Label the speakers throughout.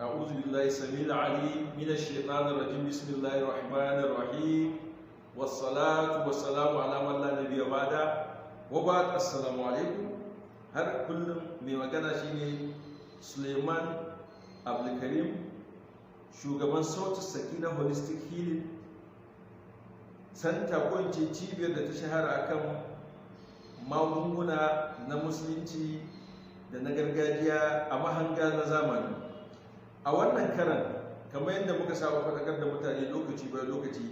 Speaker 1: أعوذ بالله السميع العليم من الشيطان الرجيم. بسم الله الرحمن الرحيم، والصلاة والسلام على من لا نبي بعده، وبعد، السلام عليكم. Har kullum mai magana shine Suleiman Abdulkarim, shugaban Sautin Sakina Holistic Healing Center, ko in ce cibiyar da ta shahara akan magunguna na Musulunci da na gargajiya a mahanga na zamani. A wannan karan, kamar yadda muka saba faɗakar da mutane lokaci bayan lokaci,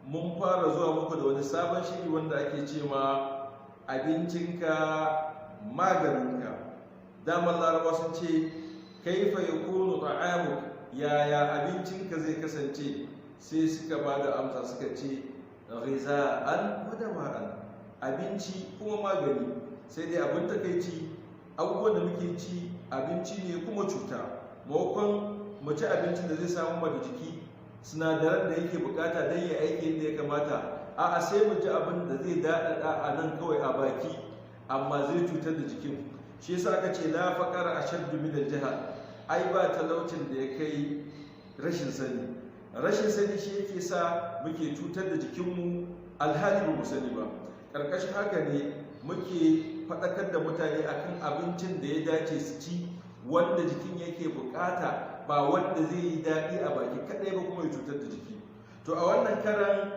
Speaker 1: mun fara zuwa muku da wani sabon shiri wanda ake ce ma "Abincinka Maganinka". Damar Laraba sun ce, "Kaifa yakunu ta'amuk?" Yaya abincinka zai kasance? Sai suka ba da amsa, suka ce, "Ghiza'an wa dawa'an", abinci kuma magani. Sai dai abin takaici, abubuwan da muke ci abinci ne kuma cuta. Maimakon mu ci abincin da zai samu da jiki sinadaran da yake bukata don ya aiki yadda ya kamata, a'a, sai mu ci abin da zai daɗaɗa a nan kawai a baki, amma zai cutar da jikin. Shi yasa aka ce, "La faqara ashaddu min al-jahl". Ai ba talaucin da ya kai rashin sani. Rashin sani shi yake sa muke cutar da jikinmu alhali ba mu sani ba. Ƙarƙashin haka ne muke faɗakar da mutane akan abincin da ya dace su ci, wanda jikin yake bukata, ba wanda zai yi daɗi a baki kaɗai ba kuma ya cutar da jiki. To, a wannan karan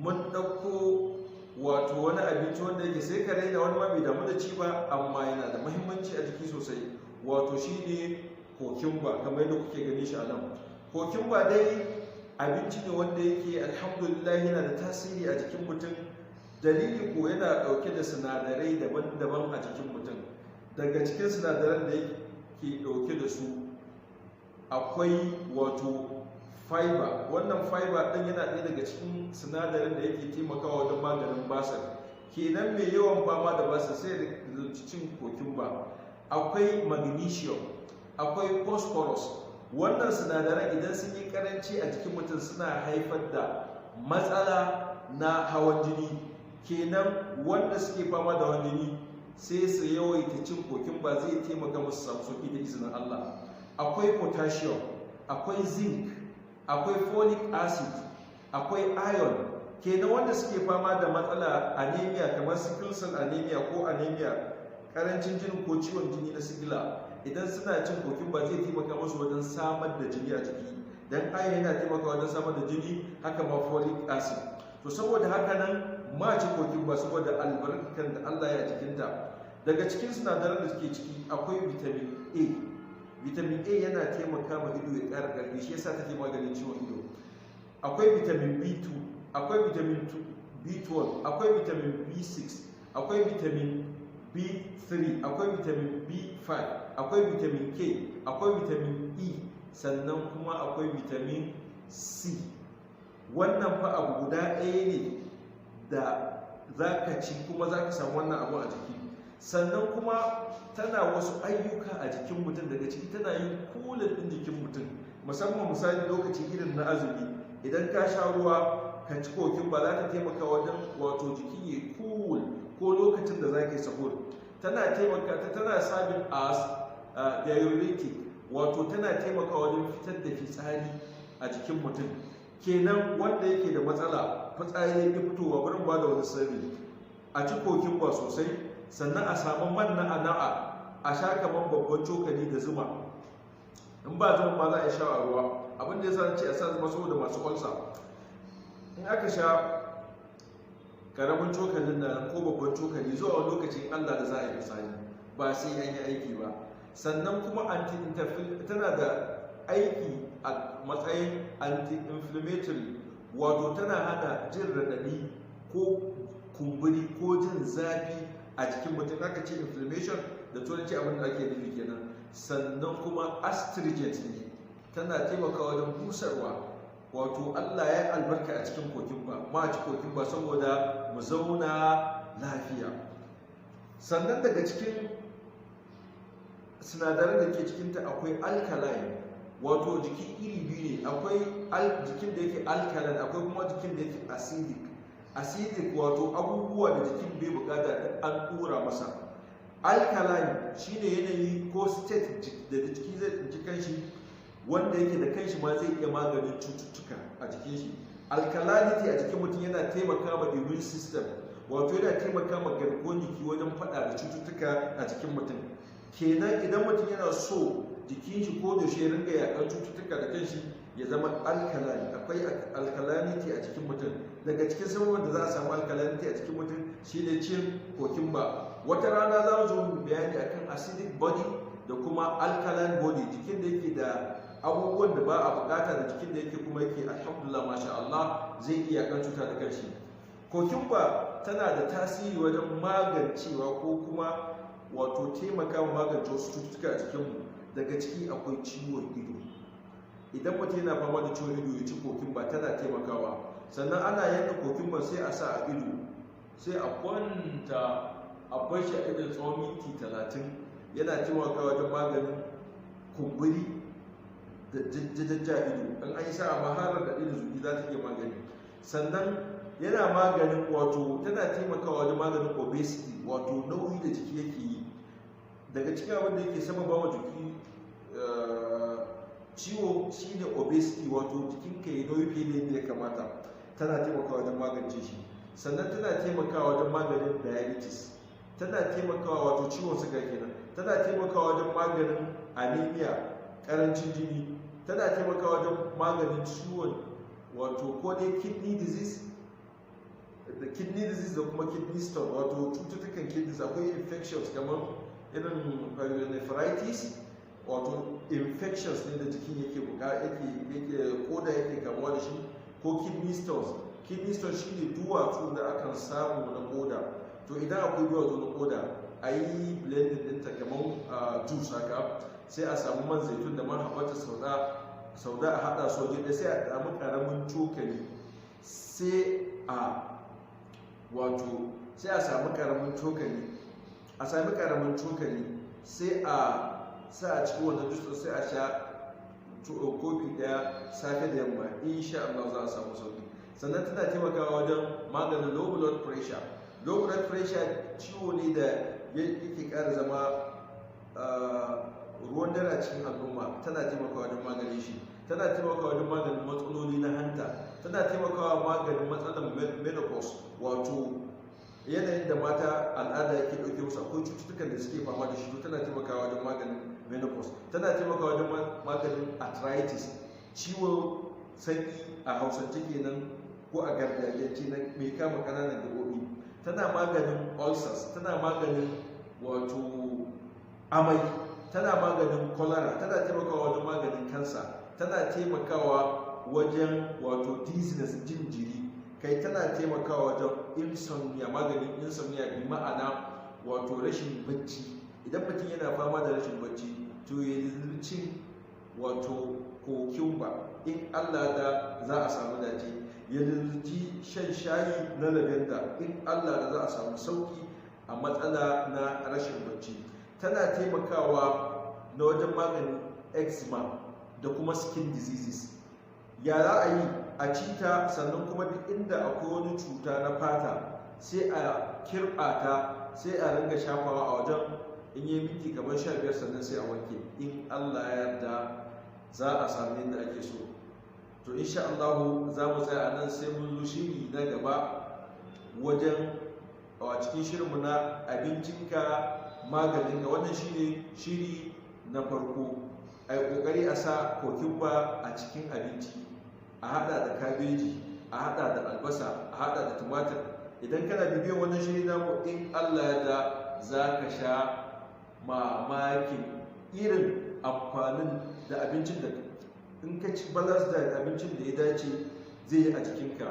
Speaker 1: mun ɗauko wato wani abinci wanda yake sai ka raina, wani ma bai damu da ci ba, amma yana da muhimmanci a jiki sosai, wato shine cucumber, kamar yadda kuke gani shi a nan. Cucumber dai abinci ne wanda yake, alhamdulillah, yana da tasiri a jikin mutum. Dalili ko, yana ɗauke da sinadarai daban-daban a jikin mutum. Daga cikin sinadaran da yake ɗauke da su akwai wato fiber. Wannan fiber ɗin yana ɗaya daga cikin sinadarin da yake taimakawa wajen maganin basir. Kenan mai yawan fama da basir sai da cin cucumber. Akwai magnesium, akwai phosphorus. Wannan sinadaran idan sun yi karanci a jikin mutum, suna haifar da matsala na hawan jini. Kenan wanda suke fama da hawan jini sai su yawaita cin cucumber, zai taimaka musu samu sauki da izinin Allah. Akwai potassium, akwai zinc, akwai folic acid, akwai iron. Kenan wanda suke fama da matsala anemia, kamar sickle cell anemia ko anemia, karancin jini ko ciwon jini na sikila, idan suna cin cucumber zai taimaka musu wajen samar da jini a jiki, dan iron yana taimakawa wajen samar da jini, haka ma folic acid. To, saboda haka nan ma ci cucumber, saboda albarkan da Allah ya jikinta. Daga cikin sinadaran da suke ciki akwai vitamin A. Vitamin A yana taimaka ma ido ya ƙara ƙarfi, shi yasa take maganin ciwon ido. Akwai vitamin B2, akwai vitamin B12, akwai vitamin B6, akwai vitamin B3, akwai vitamin B5, akwai vitamin K, akwai vitamin E, sannan kuma akwai vitamin C. Wannan fa abu guda ɗaya ne da za ka ci kuma za ka samu wannan abu a jiki. Sannan kuma tana wasu ayyuka a jikin mutum. Daga ciki tana yin cooling ɗin jikin mutum, musamman misali lokaci irin na azumi. Idan ka sha ruwa ka ci cucumber, za ta taimaka wajen wato jikin ya cool, ko lokacin da za ka yi sahur. Tana taimaka, tana serving as diuretic, wato tana taimaka wajen fitar da fitsari a jikin mutum. Kenan wanda yake da matsala fitsari ya fitowa, wurin ba da wani sirri: a ci cucumber sosai, sannan a samu man na'ana'a a sha kamar babban cokali da zuma. In ba zuma ma za a sha a ruwa. Abin da ya sa ce a sa zuma, saboda masu ulcer. In aka sha karamin cokalin nan ko babban cokali, zuwa wani lokacin Allah da za a yi fitsari, ba sai an yi aiki ba. Sannan kuma anti tana da aiki a matsayin anti-inflammatory, wato tana hana jin raɗaɗi ko kumburi ko jin zafi a jikin mutum. Aka ce inflammation da Turanci, abin da ake nufi kenan. Sannan kuma astringent ne, tana taimakawa wajen busarwa. Wato Allah ya yi albarka a cikin cucumber. Ma ci cucumber saboda mu zauna lafiya. Sannan daga cikin sinadaran da ke cikinta akwai alkaline. Wato jiki iri biyu ne: akwai jikin da yake alkaline, akwai kuma jikin da yake acidic. Acidic wato abubuwa da jikin bai bukata da an dora masa. Alkaline shine yanayi ko state da jiki zai tsinci kanshi. wanda yake da kanshi ma zai iya maganin cututtuka a jikin shi. Alkalinity a jikin mutum yana taimaka ma immune system, wato yana taimaka ma garkuwar jiki wajen faɗa da cututtuka a jikin mutum. Kenan idan mutum yana so jikin shi ko da shi ringa yaƙar cututtuka da kanshi, ya zama alkaline, akwai alkalinity a jikin mutum. Daga cikin sababin da za a samu alkalinity a jikin mutum shine cin kokumba. Wata rana za mu zo mu bayani akan acidic body da kuma alkaline body, jikin da yake da abubuwan da ba a bukata da jikin da yake kuma yake alhamdulillah masha Allah zai iya kan cuta da kanshi. Kokumba tana da tasiri wajen magancewa ko kuma wato taimaka wa magance wasu cututtuka a jikinmu. Daga ciki akwai ciwon ido. Idan mutum yana fama da ciwon ido ya ci kokumba, tana taimakawa. Sannan ana yanka kokumba sai a sa a ido, sai a kwanta a bar shi a idon tsawon minti 30, yana taimakawa wajen maganin kumburi da jajjajja ido. In an yi sa'a ma har da ido zuki za ta iya magani. Sannan yana maganin, wato tana taimakawa wajen maganin obesity, wato nauyi da jiki yake yi. Daga cikin abin da yake sababa wa jiki ciwo shine obesity, wato jikinka ya nauyi fiye da yadda ya kamata. Tana taimakawa wajen magance shi. Sannan tana taimakawa wajen maganin diabetes, tana taimakawa wato ciwon suga kenan, tana taimakawa wajen maganin anemia, karancin jini, tana taimakawa wajen maganin ciwon wato ko dai kidney disease da kidney disease da kuma kidney stone, wato cututtukan kidneys. Akwai infections kamar irin pyelonephritis, wato infections ne da jikin yake buka yake koda yake kamuwa da shi, ko kidney stones. Kidney stone shine duwatsu da akan samu na koda. To idan akwai duwatsu na koda, a yi blending ɗinta kamar juice haka, sai a samu man zaitun da man haɓata sauda a haɗa su waje ɗaya, sai a samu ƙaramin cokali, sai a wato sai a samu ƙaramin cokali, a sami ƙaramin cokali, sai a sa a cikin wannan juice, sai a sha kofi ɗaya safe da yamma. Insha Allah za a samu sauki. Sannan tana taimakawa wajen maganin low blood pressure. Low blood pressure ciwo ne da yake ƙara zama ruwan dare a cikin al'umma. Tana taimakawa wajen maganin shi. Tana taimakawa wajen maganin matsaloli na hanta. Tana taimakawa maganin matsalar menopause, wato yanayin da mata al'ada yake ɗauke musu, akwai cututtukan da suke fama da shi, to tana taimakawa wajen maganin menopause. Tana taimakawa wajen maganin arthritis, ciwon sanyi a Hausance kenan ko a gargajiyance na mai kama ƙananan gaɓoɓi. Tana maganin ulcers, tana maganin wato amai, tana maganin cholera, tana taimakawa wajen maganin kansa, tana taimakawa wajen wato dizziness, jin jiri kai, tana taimakawa wajen insomnia, maganin insomnia, bi ma'ana wato rashin bacci. Idan mutum yana fama da rashin bacci, to ya cin wato kokumba, in Allah da za a samu dace. Ya ji shan shayi na lavender, in Allah da za a samu sauki a matsala na rashin bacci. Tana taimakawa na wajen maganin eczema da kuma skin diseases. Ya za a yi a cita? Sannan kuma duk inda akwai wani cuta na fata, sai a kirɓa ta, sai a ringa shafawa a wajen, in yi minti kamar 15 sannan sai a wanke. In Allah ya yarda za a sami yadda ake so. To insha Allah za mu tsaya a nan, sai mun zo shiri na gaba wajen a cikin shirinmu na Abincinka Maganinka. Wannan shine shiri na farko. A yi ƙoƙari a sa kokumba a cikin abinci, a hada da kabeji, a hada da albasa, a hada da tumatir. Idan kana bibiyan wannan shiri namu, in Allah ya da za ka sha mamakin irin amfanin da abincin da in ka ci balance diet, abincin da ya dace, zai yi a jikinka.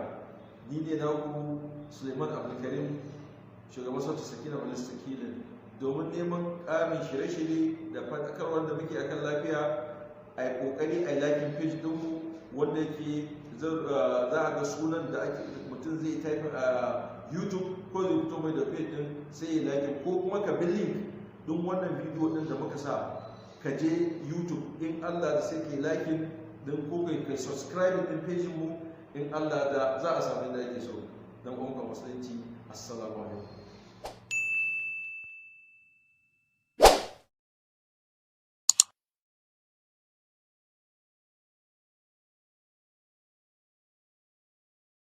Speaker 1: Ni ne naku Suleiman Abdulkarim, shugaban Sautin Sakina wani Sakilin. Domin neman ƙarin shirye-shirye da faɗakarwar da muke akan lafiya, a yi ƙoƙari a yi liking page ɗinmu, wanda yake za a ga sunan da ake mutum zai type a YouTube ko zai fito mai da page ɗin, sai ya liking, ko kuma ka bi link ɗin wannan bidiyo ɗin da muka sa, ka je YouTube, in Allah da sai ka yi liking ɗin ko kai subscribe ɗin page mu. In Allah da za a samu inda ake so. Don uwanka musulunci, assalamu alaikum.